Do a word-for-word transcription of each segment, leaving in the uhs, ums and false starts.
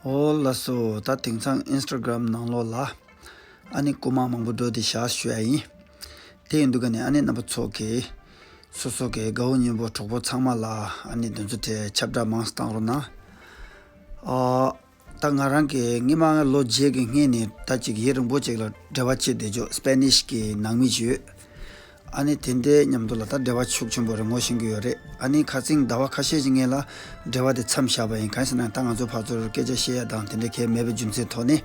ཨོ་ལགས་སོ། ད་དེང་སང་ཨིན་སི་ཊ་གྷ་རམ་ནང་ལོགས་ལ་ཨ་ནི་རྐུ་མ་མང་པོ་འགྲོ་དེ་བཞག་ཞུ་ཡ་ཡིན། དེ་ཡིན་དུས་ཀ་ནས་ཨ་ནི་རྣམ་པ་ཚོ་གིས་སོ་སོ་གི་དགའ་བོ་ཉེ་བོ་གྲོགས་པོ་ཚང་མ་ལ་ཨ་ནི་དེ་ཚོ་དེ་ཁྱབ་བསྒྲགས་མང་ཙམ་བཏང་རོགས་གནང་། ཨ། ད་ང་རང་གིས་སྔོན་མ་ལོ་བརྒྱད་ཀྱི་སྔོན་ནས་ད་ཅིག་ཡུན་རིང་པོ་ཅིག་ལ་འབྲེལ་བ་བྱེད་བསྡད་ཆོག་སྤེ་ནིཤ་གི་ནང་མི་ཅིག་ཡོད། ཨ་ནི་དེ་འདྲའི་མཉམ་དུ་ལ་ད་འབྲེལ་བ་ཤུགས་ཆེན་པོ་རེད་ངོ་ཤེས་ཀྱི་ཡོད་རེད། ཨ་ནི་ཁ་སང་ཟླ་བ་ཁ་ཤས་ཤིག་སྔོན་ལ་འབྲེལ་བ་དེ་མཚམས་བཞག་པ་ཡིན། གང་ཡིན་ཟེར་ན་ད་ང་ཚོ་ཕར་ཚུར་སྐད་ཆ་བཤད་ཡ་དང་དེ་འདྲ་གལ་མེད་པའི་རྒྱུ་མཚན་ཐོག་ནས།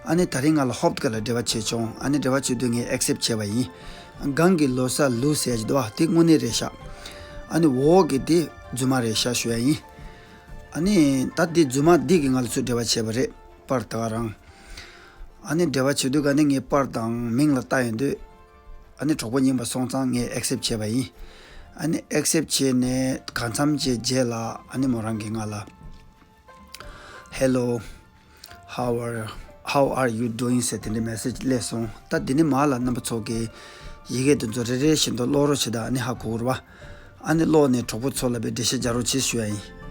ཨ་ནི་ད་རིང་ང་ལ་ཧོབ་ཀ་ལ་འབྲེལ་བ་བྱས་བྱུང་། ཨ་ནི་འབྲེལ་བ་བྱེད་དུས་ངས་ཨེག་སེབ་བྱས་པ་ཡིན། སྒང་གི་ལོ་ས་ལུ་ཟེར་ཡ་ཅིག་འདུག་བ། དེ་དངོས་གནས་རེད་ཤག་ཨ་ནི་འོག་གི་དེ་རྫུན་མ་རེད་ཤག་ཞུ་ཡ་ཡིན། ཨ་ནི་ད་དེ་རྫུན་མ་འདི་གིས་ང་ལ་ཚུར་འབྲེལ་བ་བྱས་པ་རེད། པར་ད་ག་རང་། ཨ་ནི་འབྲེལ་བ་བྱེད་དུས་ག་ནས་ངས་པར་དང་མིང་ལ་བལྟ་ཡོང་དུས། ཨ་ནི་གྲོགས་པོ་ཡིན་པ་སོང་ཙང་ངས་ཨེག་སེབ་བྱས་པ་ཡིན། ཨ་ནི་ཨེག་སེབ་བྱས་ནས་གང་འཚམ་བྱས་རྗེས་ལ་ཨ་ནི་མོ་རང་གིས་ང་ལ། Hello, how are, how are you doing? ཟེར་དེ་འདྲའི་མེ་སེ་ཇི་སླེབས་སོང་། ད་འདི་ནས་མར་ལ་རྣམ་པ་ཚོ་གིས་ཡི་གེ་དེ་ཚོ་རེ་རེ་བཞིན་དུ་ཀློག་རོགས་བྱེད་དང་། ཨ་ནི་ཧ་གོ་གི་རེད་བ། ཨ་ནི་ཀློག་ནས་གྲོགས་པོ་ཚོ་ལ་དཔེ་འགྲེལ་བཤད་རྒྱག་རོགས་བྱེད་ཞུ་ཡ་ཡིན།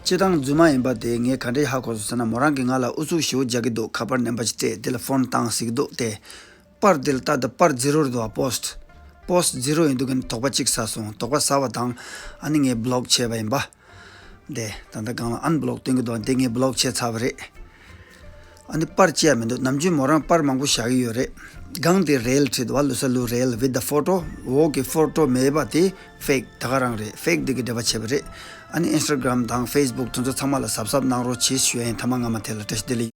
སྤྱིར་བཏང་རྫུན་མ་ཡིན་པ་དེ་ངས་ག་འདྲས་ཧ་གོ་སོང་ཟེར་ན། མོ་རང་གིས་ང་ལ་ཨུ་ཚུགས་ཞེ་པོ་རྒྱག་གི་འདུག་ཁ་པར་ནམ་པར་ཅིག་སྤྲད། དེ་ལ་ཕོན་བཏང་ཟེར་གི་འདུག་སྟེ། པར་དེ་ལ་ལྟ་དུས་པར་ཛི་རོ་རེད་འདུག་པ། པོ་སི་ཊི། པོ་སི་ཊི་ཛི་རོ་ཡིན་དུས་ཀ་ནས་དོགས་པ་གཅིག་ཟ་སོང་། དོགས་པ་ཟ་བ་དང་ཨ་ནི་ངས་བི་ལོག་བྱས་པ་ཡིན་པ། དེ་ད་ལྟ་སྒང་ལ་ཨན་བི་ལོག་སྟོན་གི་འདུག་དེ་ངས་བི་ལོག་བྱས་ཚར་བ་རེད། ཨ་ནི་པར་ཅི་ཡང་མི་འདུག་ནམ་རྒྱུན་མོ་རང་པར་མང་པོ་བཞག་གི་ཡོད་རེད། སྒང་དེ་རེལ་བྲིས་འདུག་བ། ལུས་ས་ལུས་རེལ་with the photo། འོག་གི་ཕོ་ཊོ་མེད་པ་དེ་ཕེག་ད་ག་རང་རེད། ཕེག་དེ་གི་འགྲེལ་པ་བྱས་པ་རེད། ཨ་ནི་ཨིན་སི་ཊ་གྷི་རམ་དང་ཕེ་སི་བུག་དེ་ཚོ་ཚང་མ་ལ་གཟབ་གཟབ་གནང་རོགས་བྱེད་ཞུ་ཡ་ཡིན། ཐ་མ་སྔ་མ་དེ་ལ་བཀྲ་ཤིས་བདེ་ལེགས།